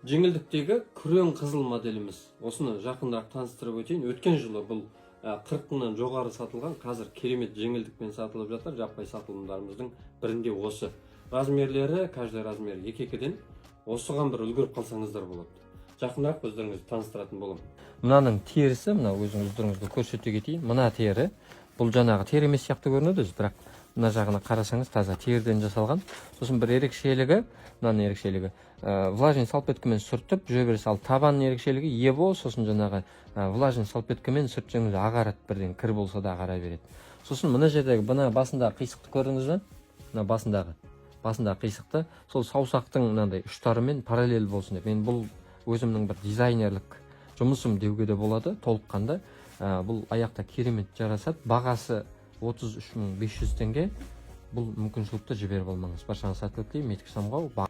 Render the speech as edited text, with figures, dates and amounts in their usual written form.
Жеңілдіктегі күрең қызыл моделіміз. Осыны жақынырақ таныстырып өтейін. Өткен жылы бұл 40 мыңнан жоғары сатылған, қазір керемет жеңілдікпен сатылып жатыр. Жаппай сатылымдарымыздың бірінде осы. Размерлері, каждый размер екі екіден. Осыған бір үлгеріп қалсаңыздар болады. Жақынырақ өздеріңізді таныстыратын боламын. Мынаның терісі, мына өзіңіз өздеріңізге көрсете кетейін. Мына тері, бұл жаңағы тері емес сияқты көрінеді өзі, бірақ мына жағына қарасаңыз, таза теріден жасалған. Сосын бір ерекшелігі, мынаның ерекшелігі, влажный салфеткамен сүртіп жүре бересіз. Ал табанның ерекшелігі ево, сосын жаңағы влажный салфеткамен сүртсеңіз, ағарады бірден, кір болса да ағара береді. Сосын мына жердегі, мына басындағы қисықты көрдіңіз бе? Мына басындағы қисықты сол саусақтың мынандай ұштарымен параллель болсын деп. Мен бұл өзімнің бір дизайнерлік жұмысым деуге де болады толыққанды. Бұл аяқта керемет жарасады. Бағасы 33 500 теңге. Бұл мүмкіншілікті жіберіп алмаңыз. Баршаңызға сәттілік тілеймін. Метік Самғау.